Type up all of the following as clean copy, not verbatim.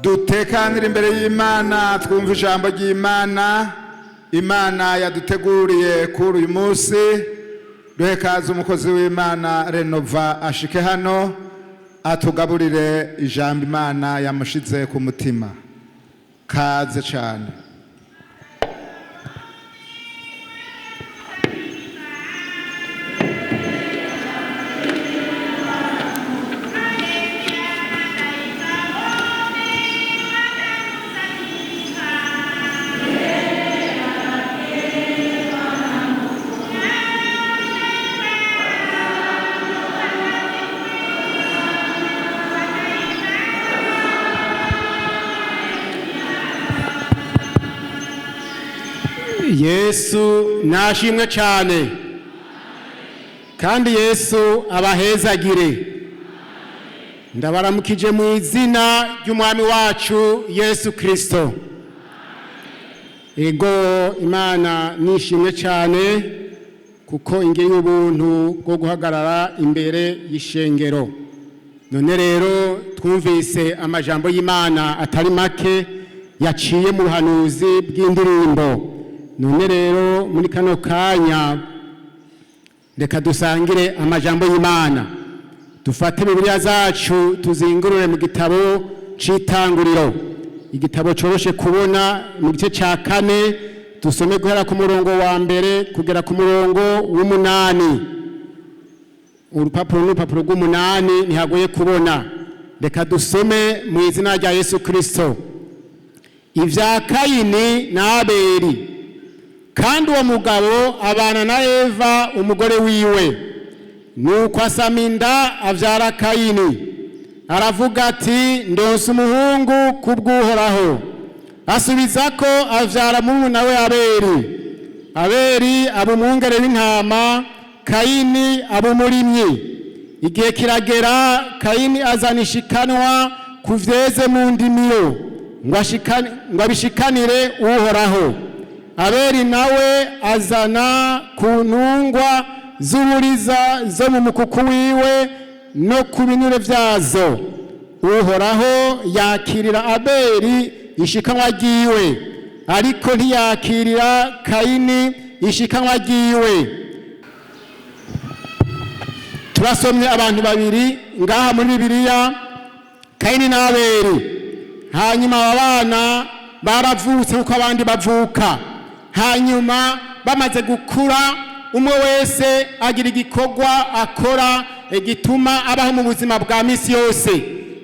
Dutekanire imbere y'Imana, twumve ijambo ry'Imana Imana yaduteguriye kuri uyu munsi. Duhe kaze umukozi w'Imana Renova ashike hano atugaburire ijambo Imana yamushize ku mutima. Kaze cyane. Yesu nashimwe cyane, kandi Yesu abahezagire. Ndabaramukije mu izina ry'Umwami wacu Yesu Kristo. Ego, Imana nishimwe cyane kuko ingeye ubuntu bwo guhagarara imbere y'ishengero. None rero twumvise amajambo y'Imana atari make yaciye mu buhanuzi bw'indirimbo. None rero muri kano kanya reka dusangire amajambo y'Imana. Dufate Bibiliya zacu tuzingurure mu gitabo c'Itanguriro, igitabo coroshe kubona, mu gice ca 4, dusome guhera ku murongo wa 1 kugera ku murongo w'8. Urupapuro n'urupapuro rw'umunani ntihagoye kubona. Reka dusome mu izina rya Yesu Kristo. Ivya Kayini na Abeli. Kandi uwo mugabo abana na Eva umugore wiwe, nuko asama inda avyara Kayini. Aravuga ati: "Ndonse umuhungu kubw'Uhoraho." Asubiza ko avyara murumuna we Abeli. Abeli aba umwungere w'intama, Kayini aba umurimyi. Igihe kiragera, Kayini azana ishikanwa ku vyeze mu ndimiro ngo abishikanire Uhoraho. Abeli nawe azana ku ntungwa z'uburiza zo mu mukuku wiwe no ku binure vyazo. Uhoraho yakirira Abeli ishikanwa ryiwe, ariko ntiyakirira Kayini ishikanwa ryiwe. Turasomye abantu babiri ngaha muri Bibiliya, Kayini na Abeli. Hanyuma aba bana baravutse kuko abandi bavuka. Hanyuma bamaze gukura, umwe wese agira igikorwa akora gituma abaho mu buzima bwa misi yose.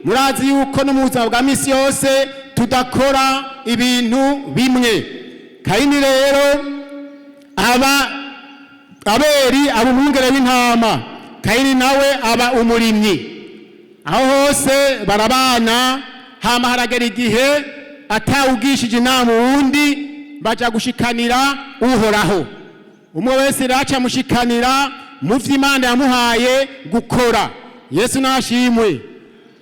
Murazi yuko no mu buzima bwa misi yose tudakora ibintu bimwe. Kayini rero aba, Abeli aba umwungere w'intama, Kayini nawe aba umurimyi. Aho hose barabana. Hama haragera igihe atawugishije inama uwundi, baja gushikanira Uhoraho. Umwe wese raca amushikanira mu vy'Imana yamuhaye gukora. Yesu nashimwe.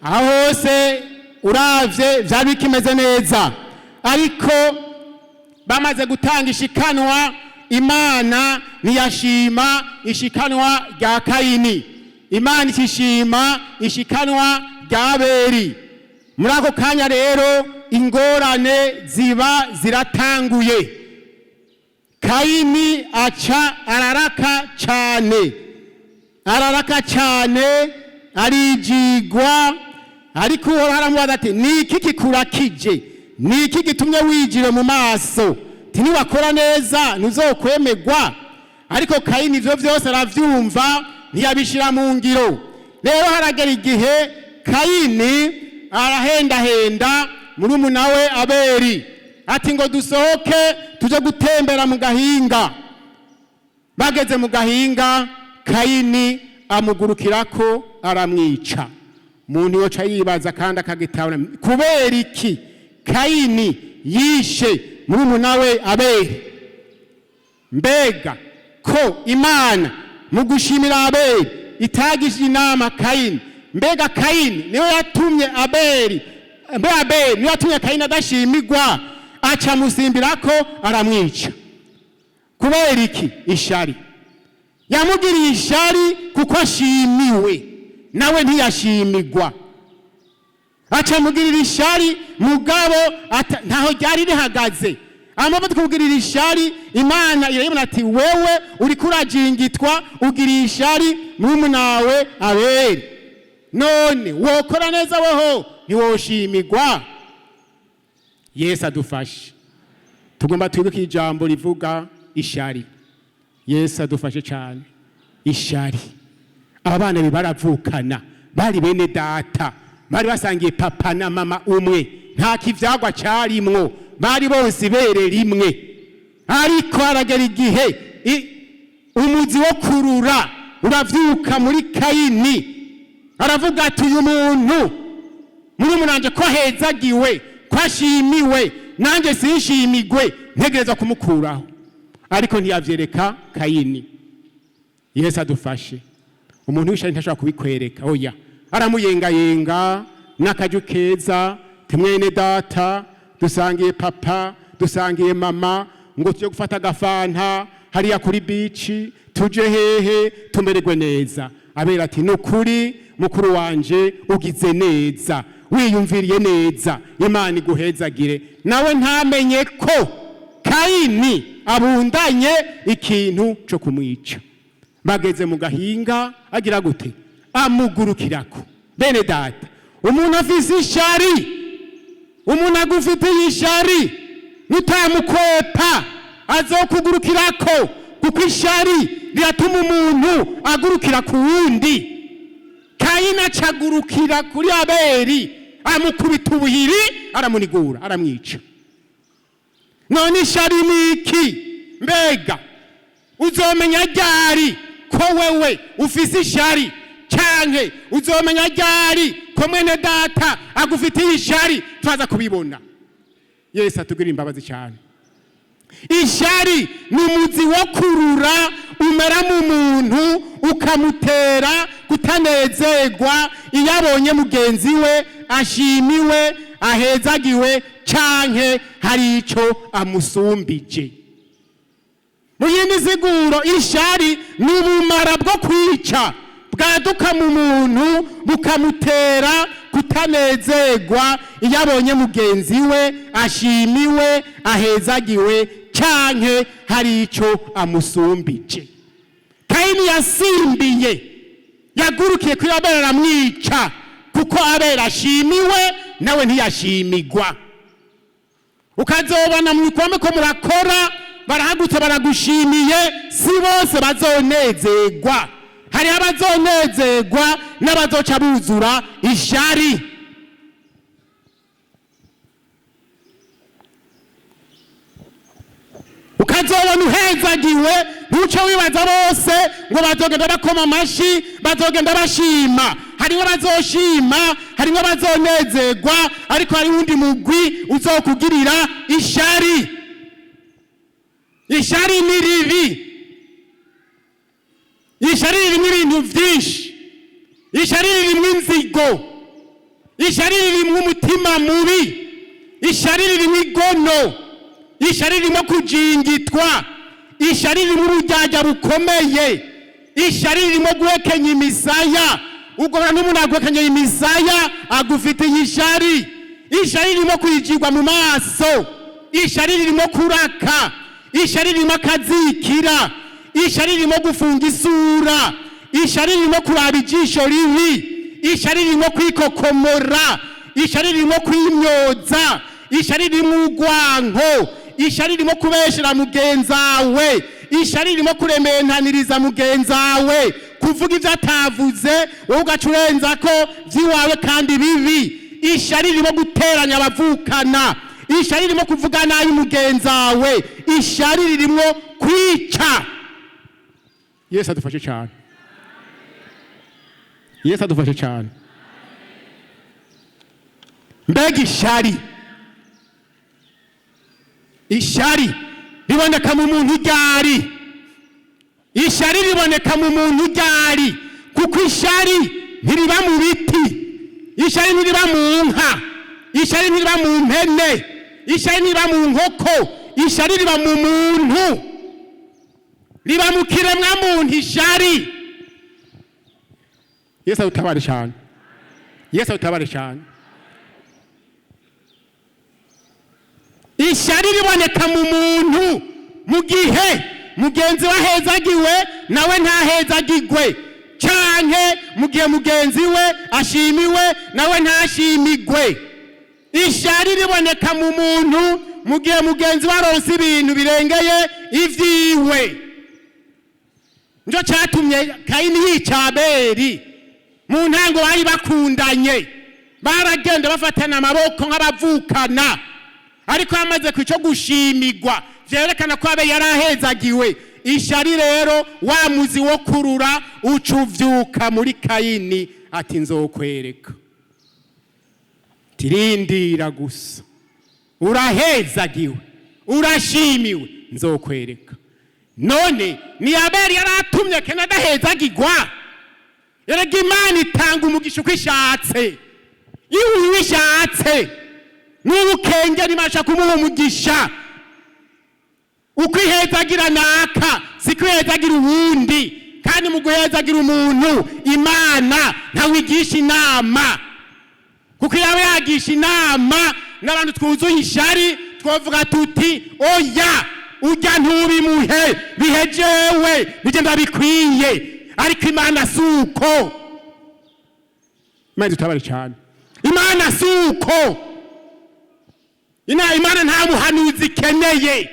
Aho hose uravye vyari bikimeze neza, ariko bamaze gutanga ishikanwa, Imana ntiyashima ishikanwa rya Kayini, Imana ikishima ishikanwa rya Abeli. Muri ako kanya rero ingorane ziba ziratanguye. Kayini aca araraka cyane, araraka cyane, arijigwa. Ariko Uhoraho aramubaza ati: "Ni iki kikurakije? Ni iki gitumye wijire mu maso? Niwakora neza ntuzokwemerwa?" Ariko Kayini ivyo vyose aravyumva, ntiyabishira mu ngiro. Rero haragera igihe Kayini arahendahenda murumuna we Abeli ati: "Ngo dusohoke tuje gutembera mu gahinga." Bageze mu gahinga, Kayini amugurukirako aramwica. Umuntu yoca yibaza kandi akagitahura: kubera iki Kayini yishe murumuna we Abeli? Mbega ko Imana mu gushimira Abeli itagishije inama Kayini? Mbega Kayini niwe yatumye Abeli, mbe Abeli niwe yatumye Kayini adashimirwa, aca amusimbirako aramwica? Kubera iki? Ishari. Yamugiriye ishari kuko ashimiwe, nawe ntiyashimirwa. Aca mugirira ishari, mugabo ntaho ryari rihagaze. Amaze kumugirira ishari, Imana irayibona ati wewe uriko urajingitwa, ugiriye ishari murumunawe Abeli, none wokora neza weho ntiwoshimigwa? Yesu adufashe. Tugomba twibuke ijambo rivuga ishari. Yesu adufashe cyane. Ishari, aba bana baravukana, bari bene data, bari basangiye papa na mama umwe, nta kivyagwa carimwo, bari bose ibere rimwe. Ariko haragera igihe umuzi wo kurura uravyuka muri Kayini, aravuga ati uyu muntu murumuna ko ahezagiwe, ko ashimiwe, nanjye sinshimigwe, ntegereza kumukuraho. Ariko ntiyavyereka Kayini. Yesu adufashe. Umuntu w'ishari ntashobora kubikwereka, oya, aramuyengayenga n'akaju keza, timwene data dusangiye papa, dusangiye mama, ngo tujye gufata agafanta hariya kuri bici, tuje hehe tumererwe neza. Abera ati nukuri mukuru wanje ugize neza, wiyumviriye neza, Imana iguhezagire. Nawe ntamenye ko Kayini abundanye ikintu cyo kumwica. Bageze mu gahinga agira gute? Amugurukirako. Bene data, umuntu afise ishari, umuntu agufitiye ishari, nutamukwepa azokugurukirako, kuko ishari riratuma umuntu agurukira ku wundi. Kayini acagurukira kuri Abeli, amukubita ubuhiri, aramunigura, aramwica. None ishari ni iki? Mbega uzomenya ryari ko wewe ufise ishari, canke uzomenya ryari ko mwene data agufitiye ishari? Turaza kubibona. Yesu atugirire imbabazi cyane. Ishari ni umuzi wo kurura umera mu muntu, ukamutera kutanezerwa iyo abonye mugenzi we ashimiwe, ahezagiwe, canke hari ico amusumbije. Mu yindi siguro, ishari ni ubumara bwo kwica bwaduka mu muntu, bukamutera kutanezerwa iyo abonye mugenzi we ashimiwe, ahezagiwe, canke hari ico amusumbije. Kayini yasimbiye, yagurukiye kuri Abeli aramwica, kuko Abeli ashimiwe nawe ntiyashimigwa. Ukazobona mu bikombe ko murakora, barahagutse baragushimiye, si bose bazonezerwa. Hari abazonezerwa n'abazoca buzura ishari. Ukazobona uhezagiwe, ntuce wibaza bose ngo bazogenda bakoma amashi, bazogenda bashima. Hariho abazoshima, hariho abazonezerwa, ariko hari uwundi mugwi uzokugirira ishari. Ishari ni ribi. Ishari ririmo ibintu vyinshi. Ishari ririmo inzigo. Ishari ririmo umutima mubi. Ishari ririmo igono. Ishari ririmo kujingitwa. Ishari ririmo uburyarya bukomeye. Ishari ririmo guhekenya imisaya. Ugobora n'umuntu aguhekenya imisaya agufitiye ishari. Ishari ririmo kwijigwa mu maso. Ishari ririmo kuraka. Ishari ririmo akazikira. Ishari ririmo gufunga isura. Ishari ririmo kuraba ijisho ribi. Ishari ririmo kwikokomora. Ishari ririmo kwimyoza. Ishari ririmo urwanko. Ishari ririmo kubeshera mugenzawe. Ishari ririmo kurementaniriza mugenzawe, kuvuga ivyo atavuze wowe ugaca urenza ko vyiwawe kandi bibi. Ishari ririmo guteranya abavukana. Ishari ririmo kuvuga nabi mugenzawe. Ishari ririmo kwica. Yesu adufashe cyane. Yesu adufashe cyane. Mbega ishari, ishari riboneka mu muntu ryari? Ishari riboneka mu muntu ryari? Kuko ishari ntiriba mu biti, ishari ntiriba mu nka, ishari ntiriba mu mpene, ishari ntiriba mu nkoko, ishari riba mu muntu, riba mu kiremwa muntu ishari. Yesu adutabare cyane. Yesu adutabare cyane. Ishari riboneka mu muntu mu gihe mugenzi we ahezagiwe nawe ntahezagigwe, canke mu gihe mugenzi we ashimiwe nawe ntashimigwe. Ishari riboneka mu muntu mu gihe mugenzi we aronse ibintu birengeye ivyiwe. Nico catumye Kayini yica Abeli. Mu ntango bari bakundanye, baragenda bafatana amaboko nk'abavukana, ariko bamaze ku ico gushimigwa vyerekana ko Abeli yari ahezagiwe. Ishari rero wa muzi wo kurura uca uvyuka muri Kayini, ati nzokwereka, tirindira gusa, urahezagiwe, urashimiwe, nzokwereka. None ni Abeli yari atumye Kena adahezagirwa? Erega Imana itanga umugisha uko ishatse. Iyo uyishatse n'ubukenge ntibasha kumuha umugisha. Uko ihezagira naka siko ihezagira uwundi. Kandi mu guhezagira umuntu Imana ntawigisha inama, kuko iyo aba yagisha inama n'abantu twuzuye ishari twavuga tuti oya, ujya ntubimuhe, bihejewe nijye ndabikwiye. Ariko Imana si uko. Imana idutabare cyane. Imana si uko. Imana nta muhanuzi ikeneye.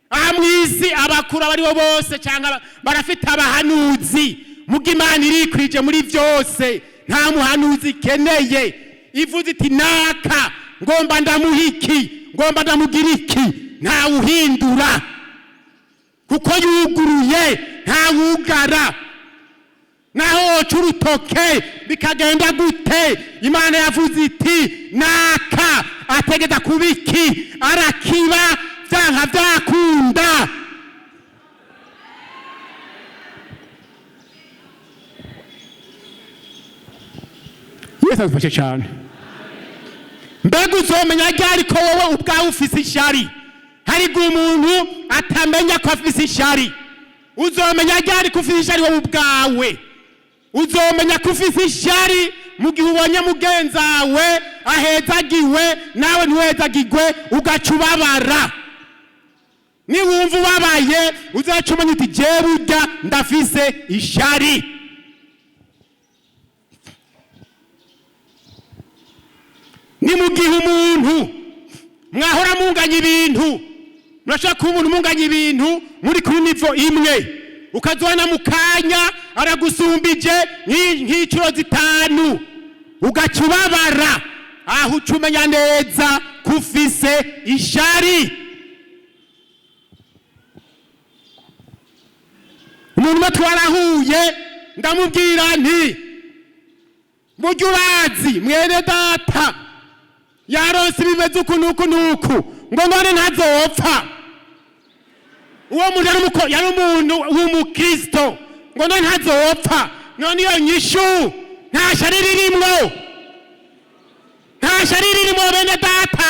Aha mu isi abakuru abo aribo bose cyangwa barafite abahanuzi, muga Imana irikwije muri byose, nta muhanuzi ikeneye. Ivuze iti naka ngomba ndamuha iki, ngomba ndamugira iki, ntawuhindura kuko yuguruye, ntawugara. Naho woca urutoke bikagenda gute, Imana yavuze iti naka ategeza kuba iki, arakiba vyanka vyakunda. Yesu adufashe cyane. Mbega uzomenya ryari ko wowe ubwawe ufise ishari? Hari igihe umuntu atamenya ko afise ishari. Uzomenya ryari ko ufise ishari wowe ubwawe? Uzomenya ko ufise ishari mu gihe ubonye mugenzawe ahezagiwe nawe ntuhezagigwe, ugaca ubabara. Niwumva ubabaye uzaca umenya uti jewe burya ndafise ishari. Ni mu gihe umuntu mwahora munganya ibintu, murashobora kuba umuntu munganya ibintu muri kuri nivo imwe, ukazibona mu kanya aragusumbije nk'inshuro 5, ugaca ubabara. Aho uca umenya neza ko ufise ishari. Umuntu umwe twarahuye ndamubwira nti burya urazi mwene data yaronse ibimeze uku n'uku n'uku, ngo none ntazopfa. Uwo muntu yari umuntu w'umukristo, ngo none ntazopfa. None iyo nyishu nta shari ririmwo, nta shari ririmwo bene data.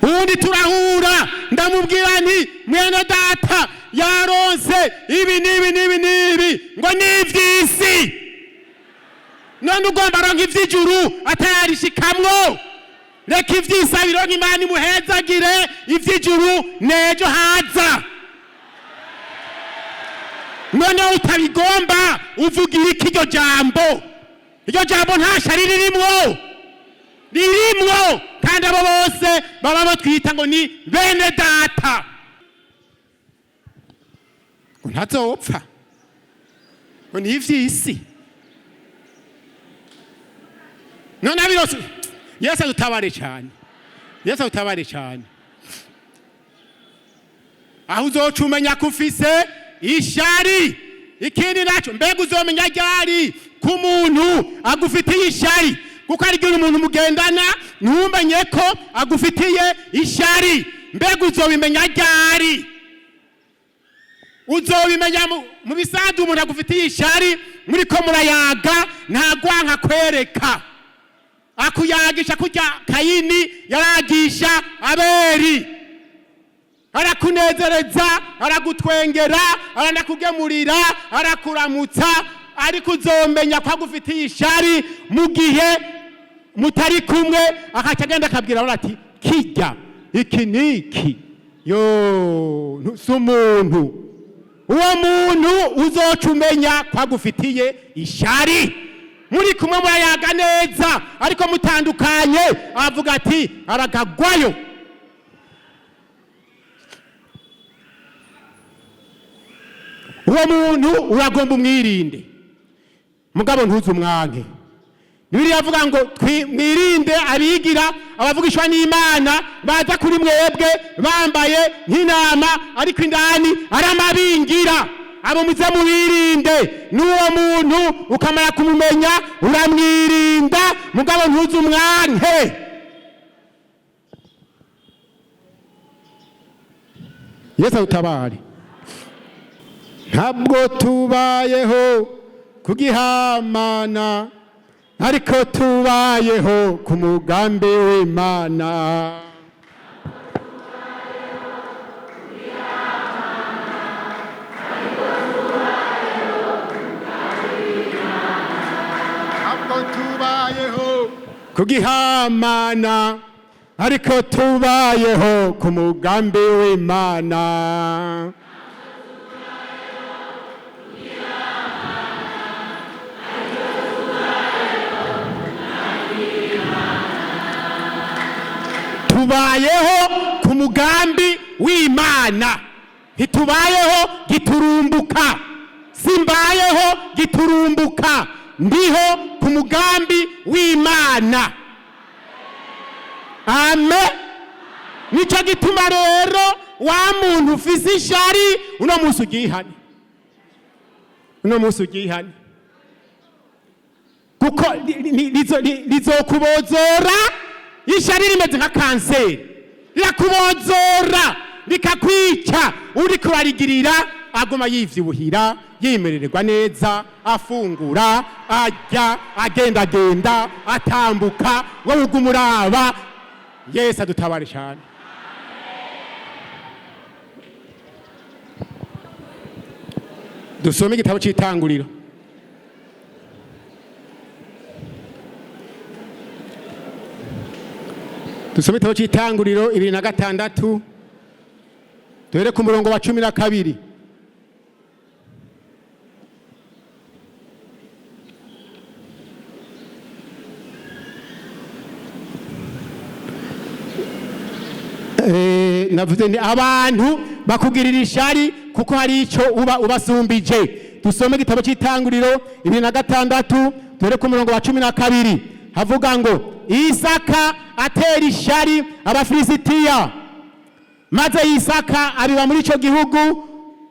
Ubundi turahura ndamubwira nti mwene data yaronse ibi n'ibi n'ibi n'ibi, ngo ni ivy'isi. None ugomba aronka ivy'ijuru atayarishikamwo? Reka ivy'isi abironke, Imana imuhezagire, ivy'ijuru n'ejo haza. None utabigomba uvugira iki iryo jambo? Iryo jambo nta shari ririmwo, ririmwo. Kandi abo bose baba batwita ngo ni bene data, ngo ntazopfa, ngo ni ivy'isi. None abirose. Yesu adutabare cyane, Yesu adutabare cyane. Aho uzoca umenya ko ufise ishari. Ikindi naco, mbega uzomenya ryari ko umuntu agufitiye ishari? Kuko hari igihe umuntu mugendana ntumenye ko agufitiye ishari. Mbega uzobimenya ryari? Uzobimenya mu bisanzwe umuntu agufitiye ishari muriko murayaga, ntagwanka kwereka, akuyagisha kurya Kayini yaragisha Abeli, arakunezereza, aragutwengera, aranakugemurira, arakuramutsa. Ariko uzomenya ko agufitiye ishari mu gihe mutari kumwe, akaca agenda akabwira abandi ati kijya iki niki yo si umuntu. Uwo muntu uzoca umenya ko agufitiye ishari. Muri kumwe murayaga neza, ariko mutandukanye avuga ati aragagwayo. Uwo muntu uragomba umwirinde, mugabo ntuze umwanke. Bibiliya avuga ngo mwirinde abigira abavugishwa n'Imana baza kuri mwebwe bambaye nk'intama, ariko indani ari amabingira. Abo muze mubirinde. N'uwo muntu ukamara kumumenya uramwirinda, mugabo ntuze umwanke. Yesu adutabare. Ntabwo tubayeho kugihamana, ariko tubayeho ku mugambi w'Imana. Ntabwo tubayeho kugihamana, ariko tubayeho ku mugambi w'Imana. Tubayeho ku mugambi w'Imana, ntitubayeho giturumbuka. Simbayeho giturumbuka, ndiho ku mugambi w'Imana. Amen. Nicyo gituma rero wa muntu ufise ishari, uno munsi ugihane, uno munsi ugihane, kuko rizokubozora. Ishari rimeze nka kanseri, rirakubozora rikakwica. Uriko urarigirira aguma yivyibuhira, yimerererwa neza, afungura, arya, agendagenda, atambuka, wowe uguma uraba. Yesu adutabare cyane. Dusome igitabo cy'Itanguriro. Dusome igitabo cy'Itanguriro 26, duhere ku murongo wa 12. Navuze nti abantu bakugirira ishari kuko hari icyo uba ubasumbije. Dusome igitabo cy'Itanguriro 26, duhere ku murongo wa 12. Havuga ngo: Isaka atera ishari Abafilisitiya, maze Isaka abiba muri icyo gihugu.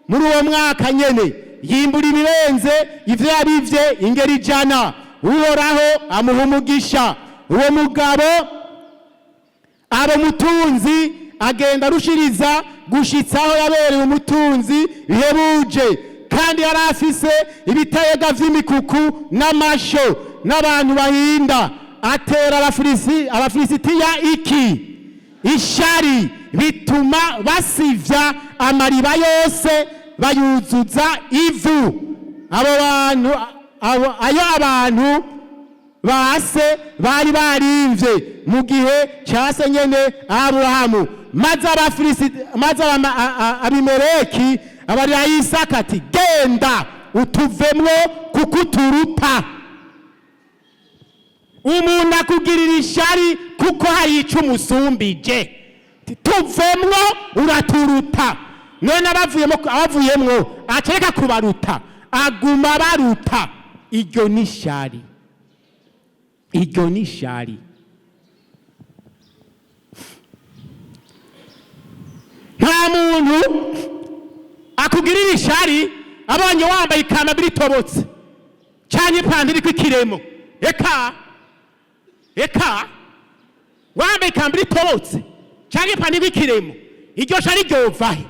Muri uwo mwaka nyene yimbura ibirenze ivyo yabivye ingeri 100. Uhoraho amuha umugisha. Uwo mugabo aba umutunzi, agenda arushiriza gushitsa aho yabereye umutunzi bihebuje. Kandi yari afise ibitayega vy'imikuku n'amasho n'abantu bahinda. Atera Abafilisitiya iki? Ishari. Bituma basivya amariba yose, bayuzuza ivu. Abo bantu ayo abantu base bari barimvye mu gihe ca se nyene Aburahamu. Maze Abimeleki abarira Isaka ati: genda utuvemwo kuko uturuta. Umuntu akugirira ishari kuko hari ico umusumbije. Tuvemwo, uraturuta. None abavuyemwo acereka kubaruta, aguma baruta. Iryo ni ishari, iryo ni ishari. Nta muntu akugirira ishari abonye wambaye ikamba ritobotse canke ipantaro iriko ikiremo. Eka eka, wambaye ikamba ritobotse canke ipantaro iriko ikiremo, iryo shari ryovahe?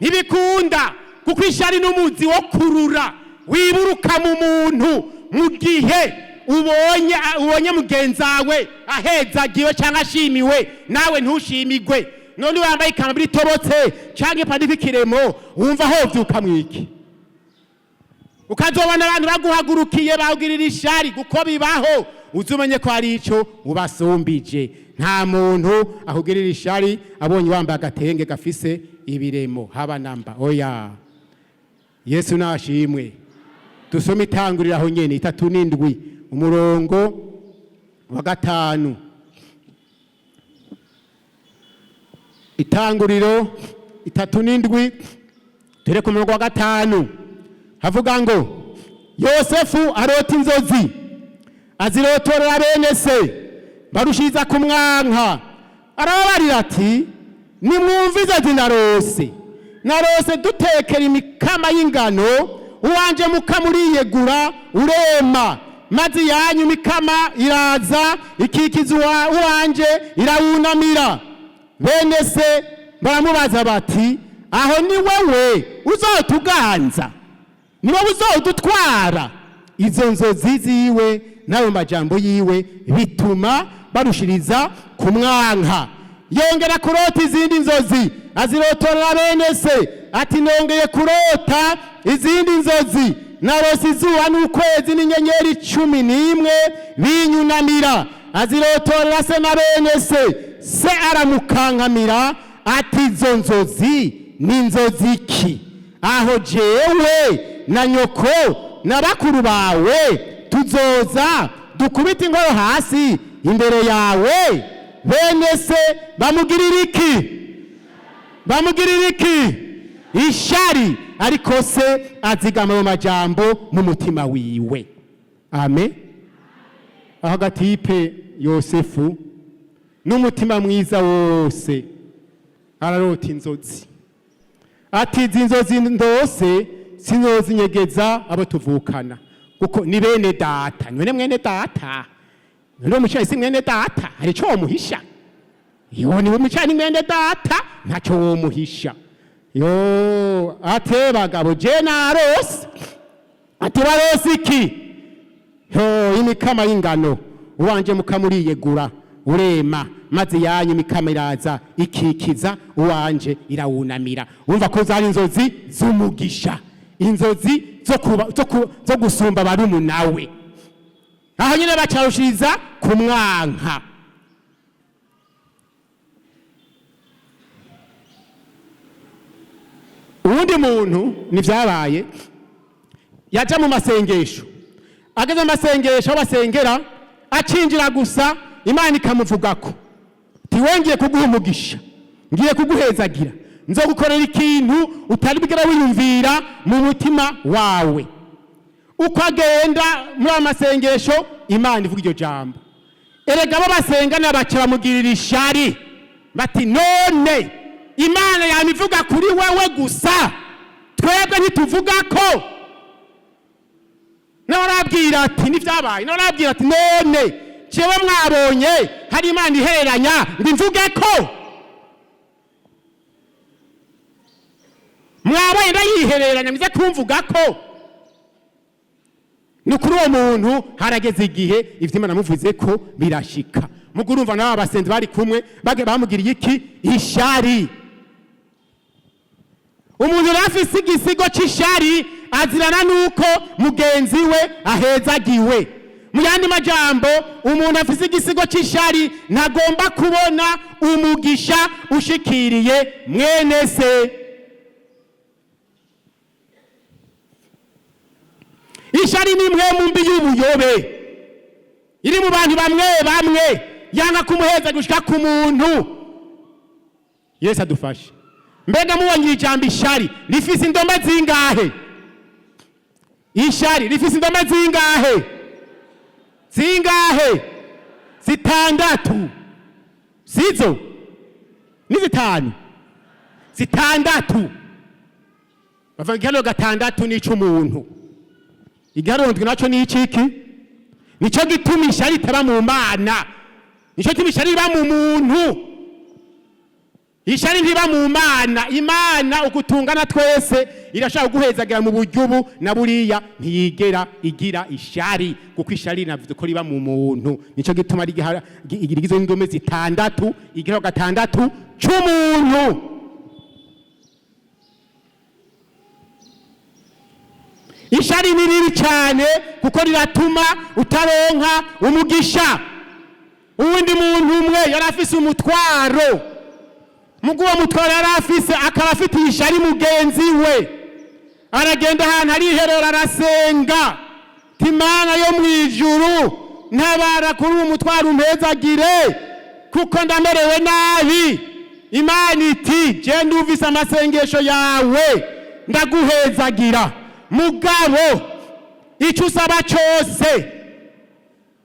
Ntibikunda, kuko ishari n'umuzi wo kurura wiburuka mu muntu mu gihe ubonye mugenzi wawe ahezagiwe cyangwa ashimiwe, nawe ntushimigwe. None wambaye ikamba ritobotse canke ipantaro iriko ikiremo, wumva hovyuka mwiki? Ukazobona abantu baguhagurukiye bawugirira ishari, kuko bibaho, uzumenye ko hari ico ubasumbije. Nta muntu akugirira ishari abonye wambaye agatenge gafise ibiremo haba namba, oya. Yesu nashimwe. Dusome Itangurira aho nyene 37, umurongo wa 5. Itanguriro 37, ture ku murongo wa 5, havuga ngo: Yosefu arota inzozi, azirotorera bene se, barushiriza kumwanka. Arababarira ati: "Nimwumve inzozi narose. Narose dutekera imikama y'ingano, uwanje mukama uriyegura urema, maze iyanyu imikama iraza ikikiza uwanje irawunamira." Bene se baramubaza bati: "Aho ni wewe uzotuganza? Ni wowe uzodutwara?" Izo nzozi ziwe n'ayo majambo yiwe bituma barushiriza kumwanka. Yongera kurota izindi nzozi, azirotorera bene se, ati: "Nongeye kurota izindi nzozi. Narose izuba n'ukwezi n'inyenyeri 11 binyunamira." Azirotorera se na bene se. Se aramukankamira ati: "Izo nzozi ni inzozi ki, aho jewe na nyoko na bakuru bawe tuzoza dukubite inkoro hasi imbere yawe?" Bene se bamugirira iki? Bamugirira iki? Ishari. Ariko se azigama ayo majambo mu mutima wiwe. Amen. Aho gatipe Yosefu n'umutima mwiza wose ararota inzozi, ati: "Izi nzozi ndose sinozinyegeza abo tuvukana, kuko ni bene data." None mwene data, none umucayi si mwene data? Hari ico womuhisha? Yo, ni umucayi, ni mwene data, ntacyo womuhisha. Yo, ate: "Bagabo, je narose." Ati: "Warose iki?" "Yo, imikama y'ingano, uwanje mukama uriyegura urema, maze yanyu imikama iraza ikikiza uwanje irawunamira." Urumva ko zari inzozi z'umugisha, inzozi zo gusumba barumunawe. Aho nyine bacarushiriza kumwanka. Uwundi muntu nivyabaye, yaja mu masengesho. Ageze mu masengesho, aho basengera, acinjira gusa, Imana ikamuvugako ti: "Ngiye kuguha umugisha, ngiye kuguhezagira, nzogukorera ikintu utari bwigera wiyumvira mu mutima wawe." Uko agenda muri ayo masengesho, Imana ivuga iryo jambo. Erega abo basengana baca bamugirira ishari, bati: "None Imana yamivuga kuri wewe gusa, twebwe ntituvuga ko?" Nawe arabwira ati: "Nivyabaye." Nawe arabwira ati: "None jewe mwabonye hari Imana ihereranya ngo imvuge ko? Mwabonye ndayihereranya mwize kumvuga ko?" Ni kuri uwo muntu harageze igihe ivyo Imana amuvuze ko birashika. Mugo urumva nabo abasenzi bari kumwe bamugiriye iki? Ishari. Umuntu yari afise igisigo c'ishari azirana nuko mugenzi we ahezagiwe. Mu yandi majambo, umuntu afise igisigo c'ishari ntagomba kubona umugisha ushikiriye mwene se. Ishari ni imwe mu mbi y'ubuyobe iri mu bantu bamwe bamwe, yanga kumuheza gushika ku muntu. Yesu adufashe. Mbega mubonye ijambo ishari rifise indome zingahe? Ishari rifise indome zingahe? Zingahe? 6. Sizo ni 5, 6. Bavuga igiharuro 6 n'ic'umuntu, igiharuro 7 naco ni iciki? Nico gituma ishari itaba mu Mana, nico gituma ishari iba mu muntu. Ishari ntiba mu Mana. Imana ukutungana twese irashaka kuguhezagira mu buryo ubu na buriya, ntiyigera igira ishari, kuko ishari navuze ko riba mu muntu. Nico gituma rigizwe n'indome 6, igiharuro 6 c'umuntu. Ishari ni ribi cyane kuko riratuma utaronka umugisha. Uwundi muntu umwe yari afise umutwaro, mugu uwo mutwaro yari afise akaba afitiye ishari mugenzi we. Aragenda ahantu ariherera, arasenga ati: "Imana yo mu ijuru, ntabara kuri uwo mutwaro, umpezagire kuko ndamerewe nabi." Imana iti: "Je ndumvise amasengesho yawe, ndaguhezagira, mugabo icyo usaba cyose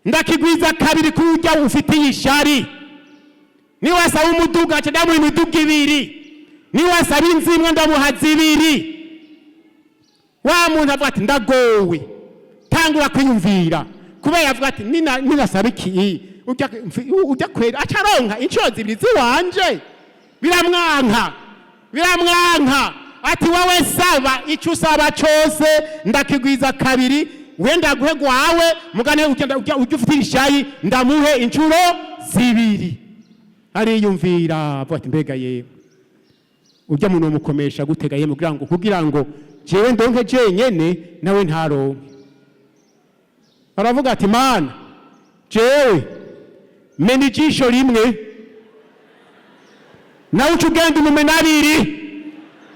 ndakigwiza kabiri kuri urya ufitiye ishari. Niwasaba umuduga, nca ndamuha imiduga ibiri. Niwasaba inzu imwe, ndamuha zibiri." Wa muntu avuga ati: "Ndagowe." Tangura kwiyumvira kubera avuga ati: "Ninasaba iki, ujya kwera acaronka inshuro zibiri ziwanje." Biramwanka, biramwanka. Ati: "Wowe saba icyo usaba cyose, ndakigwiza kabiri. Wenda guhe gwawe mugane ugenda ujya ufite ishayi, ndamuhe inshuro zibiri." Ariyumvira, avuga ati: "Mbega yewe, ujya muntu mukomesha gutega yemwe kugira ngo jewe ndonke jenyene, nawe ntaronke?" Aravuga ati: "Mana, jewe mena ijisho rimwe, nawe uca ugenda umumena abiri.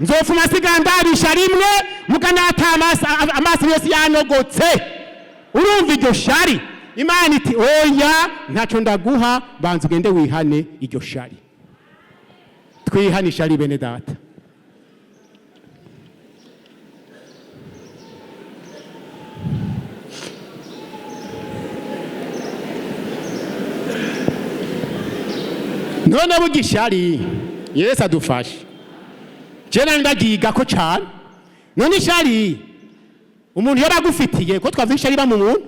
Nzofuma asiga ndabisha rimwe, muga nata amaso yose yanogotse." Urumva iryo shari? Imana iti: "Oya, ntacyo ndaguha, banza ugende wihane iryo shari." Twihane ishari, bene data. None burya ishari, Yesu adufashe, jena ndagiga ko cyane. None ishari umuntu yaba agufitiye, ko twavuze ishari iba mu muntu,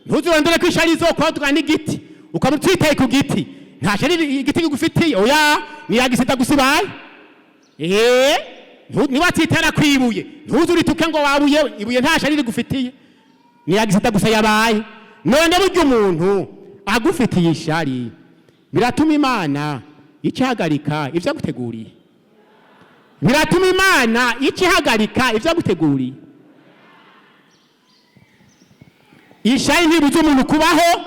ntuzirondere ko ishari izokwadwa n'igiti, ukaba utitaye ku giti. Nta shari igiti kigufitiye, oya, niyagisita gusa ibaye. Niba atitara kwibuye, ntuzurituke ngo wabuye ibuye. Nta shari rigufitiye, niyagisita gusa yabaye. None burya umuntu agufitiye ishari, biratuma Imana icahagarika ivyo aguteguriye? Biratuma Imana ikihagarika ivyo aguteguriye? Ishari ntibuza umuntu kubaho.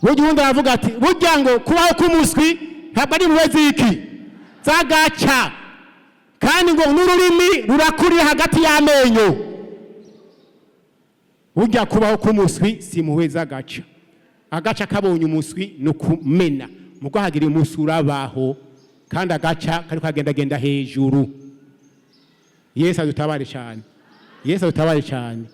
Burya uwundi aravuga ati: "Burya ngo kubaho k'umuswi ntabwo ari impuhwe z'iki z'agaca, kandi ngo n'ururimi rurakurira hagati y'amenyo." Burya kubaho k'umuswi si impuhwe z'agaca. Agaca kabonye umuswi ni ukumena mugo hagira umuswi urabaho, kandi agaca kari kagendagenda hejuru. Yesu adutabare cyane, Yesu adutabare cyane.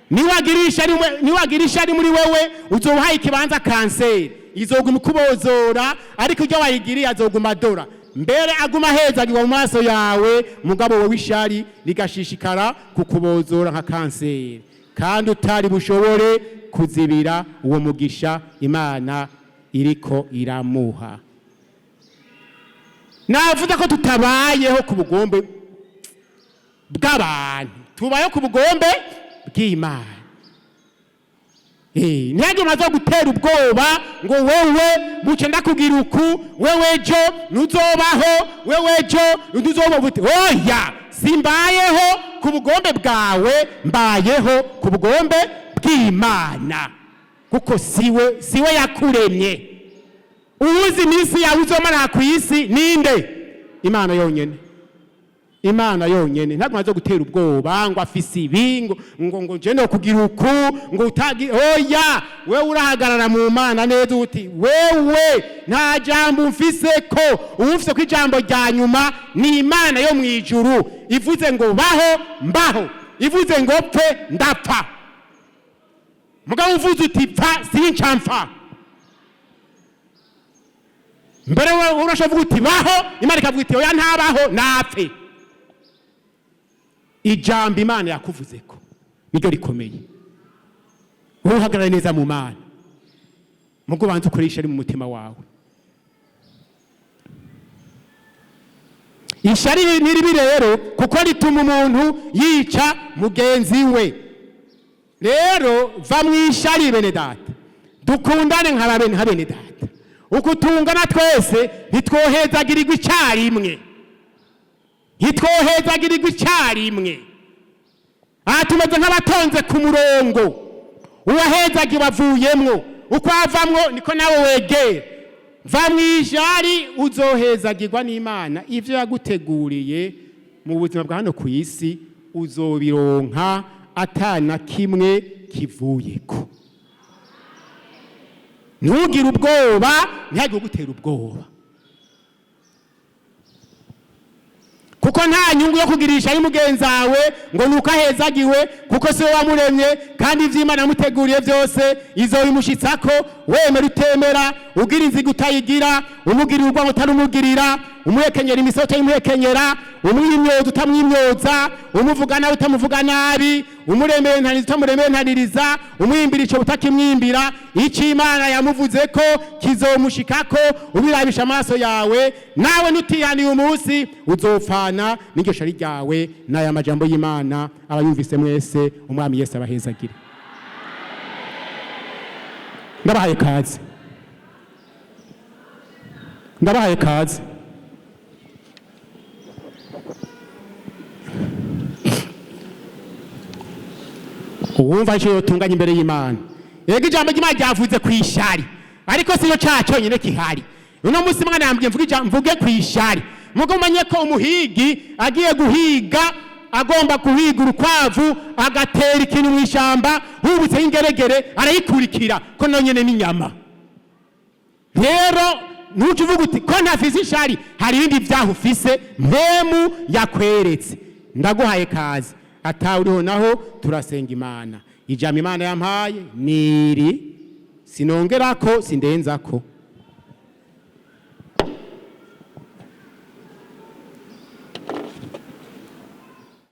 Niwagira ishari muri wewe, uzobaha ikibanza kanseri, izoguma ikubozora. Ariko ibyo wayigiriye azoguma adora mbere, aguma ahezagirwa mu maso yawe, mugabo wowe ishari rigashishikara kukubozora nka kanseri, kandi utari bushobore kuzibira uwo mugisha Imana iriko iramuha. Navuze ko tutabayeho ku bugombe bw'abantu, tubayeho ku bugombe bw'Imana. Ntihagire umuntu aza gutera ubwoba ngo: "Wewe buce ndakubwira uku, wewe ejo ntuzobaho, wewe ejo ntuzobaho." Buti: "Oya, simbayeho ku bugombe bwawe, mbayeho ku bugombe bw'Imana," kuko siwe yakuremye. Uwuzi iminsi yawe uzomara ku isi ninde? Imana yonyene, Imana yonyene. Ntabwo maze gutera ubwoba ngo afise ibi, ngo nje no kugira uku, ngo utagi. Oya, wewe urahagarara mu Mana neza, uti: "Wewe nta jambo mfise ko uwufise ko ijambo rya nyuma ni Imana yo mu ijuru. Ivuze ngo baho, mbaho; ivuze ngo pfe, ndapfa. Mugabo uvuze uti pfa, sinca mpfa." Mbere wewe urashobora kuvuga uti baho, Imana ikavuga iti: "Oya, ntabaho, napfe." Ijambo Imana yakuvuze ko niryo rikomeye. Wowe uhagarare neza mu Mana, mugo banza ukoresha ari mu mutima wawe. Ishari ni ribi rero, kuko rituma umuntu yica mugenzi we. Rero va mu ishari, bene data, dukundane nka bene data. Uko tungana twese ntitwohezagirirwa icyarimwe. Ntitwohezagirirwa icyarimwe. Aha tumeze nk'abatonze ku murongo, uwahezagiwe avuyemwo, uko avamwo niko nawe wegera. Va mu ijari, uzohezagirwa n'Imana. Ibyo yaguteguriye mu buzima bwa hano ku isi uzobironka atana kimwe kivuyeko. Ntugire ubwoba, ntihagire ugutera ubwoba, kuko nta nyungu yo kugirisha ari mugenzi wawe ngo ni uko ahezagiwe, kuko si we wamuremye. Kandi ibyo Imana yamuteguriye byose izobimushyitsako, wemera utemera, ugira inzigo utayigira, umugirira urwango utarumugirira, umuhekenyera imisoto utayimuhekenyera, umwimyoza utamwimyoza, umuvuga nabi utamuvuga nabi, umurementaniriza utamurementaniriza, umwimbira ico utakimwimbira. Icyo Imana yamuvuze ko kizomushikako, ubirabisha amaso yawe. Nawe nutihaniye umunsi uzopfana n'iryo shari ryawe. N'aya majambo y'Imana abayumvise mwese, Umwami Yesu abahezagire. Ndabahaye kaze, ndabahaye kaze. Uwumva icyo yotunganya imbere y'Imana. Yego, ijambo ry'Imana ryavuze ku ishari, ariko si yo cyaha cyonyine kihari. Uno munsi mwana yambwiye mvuge ijambo, mvuge ku ishari. Mugo umenye ko umuhigi agiye guhiga, agomba guhiga urukwavu, agatera ikintu mu ishyamba, hubutseho ingeregere arayikurikira, ko nayo nyene n'inyama. Rero ntuce uvuga uti ko ntafise ishari, hari ibindi byaha ufise mpemu yakweretse. Ndaguhaye kaze. Atawe uriho naho turasenga Imana. Ijambo Imana yampaye niri, sinongerako, sindenzako.